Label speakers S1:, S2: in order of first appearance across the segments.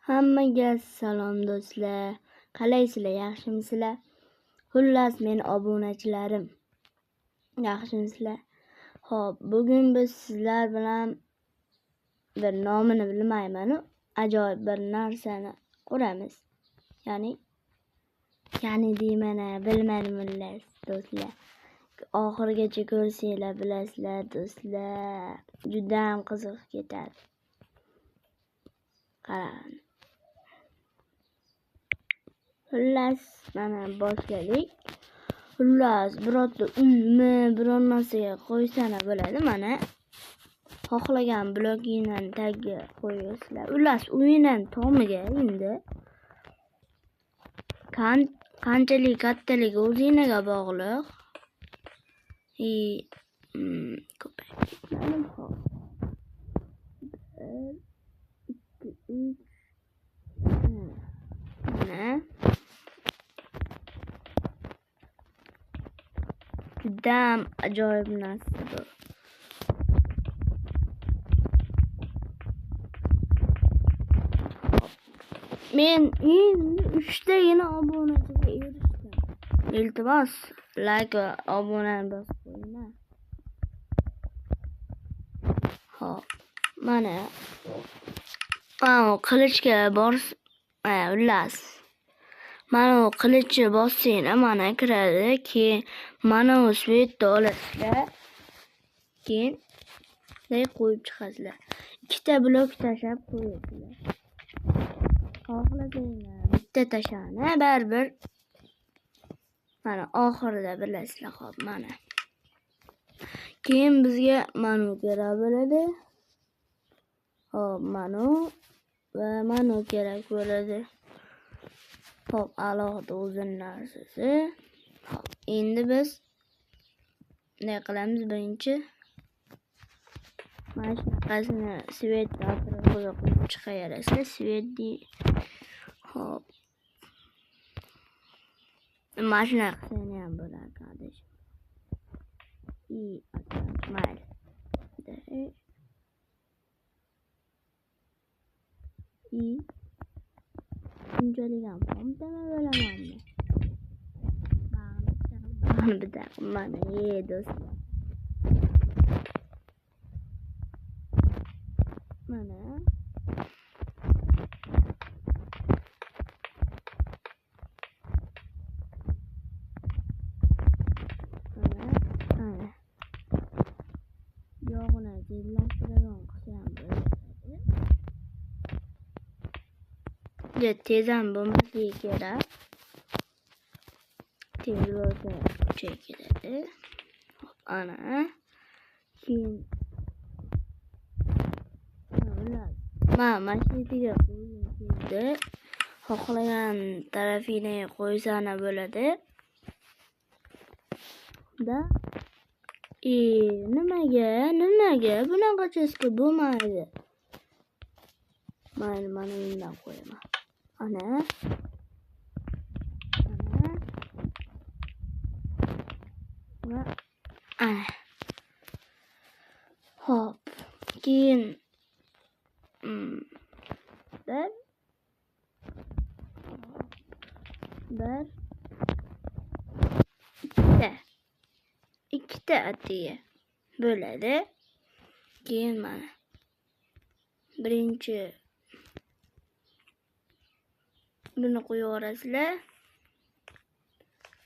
S1: Hammaga salom do'stlar. Qalaysizlar, yaxshimisizlar? Xullas, men obunachilarim. Yaxshimisizlar? Xo'p, bugun biz sizlar bilan bir nomini bilmayman-u, ajoyib bir narsani ko'ramiz. Ya'ni deyman, bilmadim xullas do'stlar. Oxirigacha ko'rsanglar bilasizlar do'stlar. Juda ham qiziq ketadi. Qarang. Xullas, mana boshladik. Xullas, birorta uymi, biror narsaga qo'ysana bo'ladi. Mana xohlagan blokingni tagiga qo'yasizlar. Xullas, uyning tomiga endi qanchalik kattaligi o'zingizga bog'liq. Ko'payib ketmadim. Hop. 1 2 3. Mana judayam ajoyib narsa bu. Men endi 3 tagina obunachiga erishdim. Iltimos, like va obunani bosib qo'yinglar. Xo'p, mana qilichga bors, xullas. Mana u qilichni bossanglar, mana kiradi. Keyin mana u svetni olasizlar. Keyin bunday qo'yib chiqasizlar. 2 ta blok tashlab qo'yasizlar. Xohlasanglar bitta tashani baribir mana oxirida bilasizlar. Xo'p, mana. Keyin bizga mana u kerak bo'ladi. Xo'p, mana u va mana u kerak bo'ladi. Xo'p, alohida o'zini narsasi. Xo'p, endi biz ne qilamiz birinchi? Mana shunaqasini svet atrofiga qo'yib chiqaverasizlar. Svetni xo'p. Mana shunaqasini ham bo'lar ekan. Mayli. Shunchalik ham xomtama bo'lamanmi? Bag'rini bitta mana, do'stlar. Mana. Mana. Yog'ini tezlashtiradigan qilsa ham bo'ladi. Tez ham bo'lmasligi kerak. Tez bo'lsa kuchga ketadi. Hop, ana. Keyin mana shu yerga qo'ygim keldi. Xohlagan tarafini qo'ysana bo'ladi. Da. Nimaga bunaqa cheska bo'lmaydi? Mayli, mana bundan qo'yaman. Ana. Ana. Va ana. Xo'p, keyin bir ikkita atiga bo'ladi. Keyin mana birinchi buni qo'yib yuborasizlar.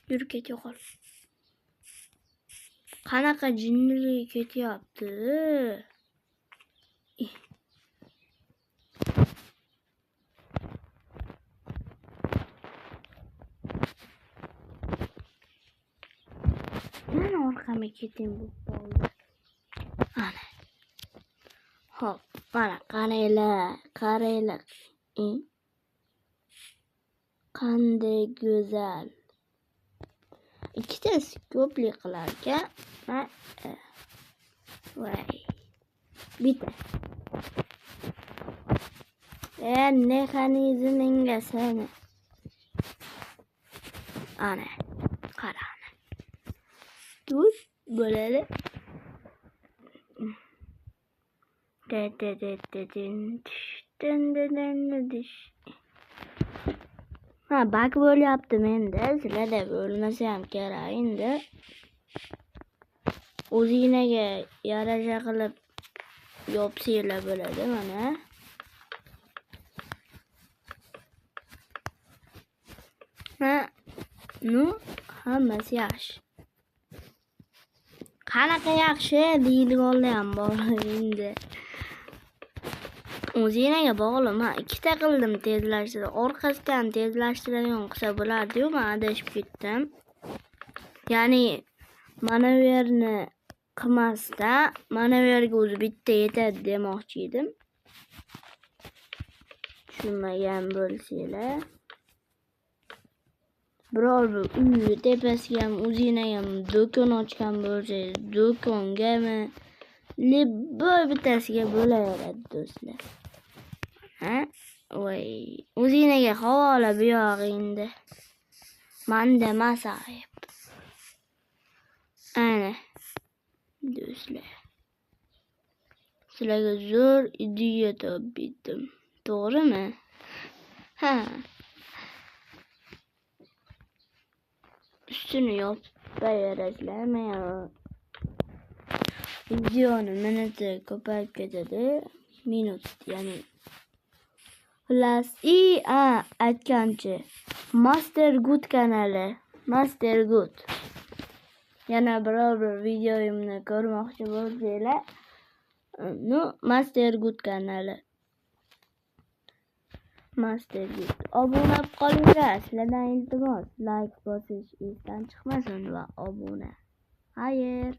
S1: Yurib ket, yo'qol. Qanaqa jinnilik ketyapti? Mana orqamga keting bu bo'ldi. Ana. Xo'p, mana qaranglar, qaranglar. Qanday go'zal. Ikkitasi ko'plik qilar ekan. Voy. Bitta. Mexanizmingga seni. Ana, qarani. Tuz bo'ladi. De de de de din din din din dish. Ha, bak bo'lyapti menda. Sizlarda bo'lmasa ham kerak endi. O'zingizga yarasha qilib yopsanglar bo'ladi mana. Ha, nu hammasi yaxshi. Qanaqa yaxshi deydiganlar ham bor endi. O'zingizga bog'liq. Men ikkita qildim tezlashtirib. Orqasidan tezlashtiradigan qilsa bo'lardi-yu, men adashib ketdim. Ya'ni mana bu yerni qilmasdan, mana bu yerga o'zi bitta yetadi demoqchi edim. Tushunmagan bo'lsanglar. Biror bir uy tepasiga ham o'zingizga ham do'kon ochgan bo'lsangiz, do'kongami, bir bittasiga bo'laveradi do'stlar. Ha? Voy, o'zingizga havola bu yog'i endi. Manda emas ayb. Ana do'stlar. Sizlarga zo'r ideya topdim. To'g'rimi? Ha. Ustini yopib berasizlar. Men videoni minuti ko'payib ketadi. Minut, ya'ni xullas, aytgancha Master Good kanali, Master Good. Yana biror bir videoyimni ko'rmoqchi bo'lsanglar, nu Master Good kanali. Master Good. Obuna bo'lib qolinglar, sizlardan iltimos, like bosish esdan chiqmasin va obuna. Xayr.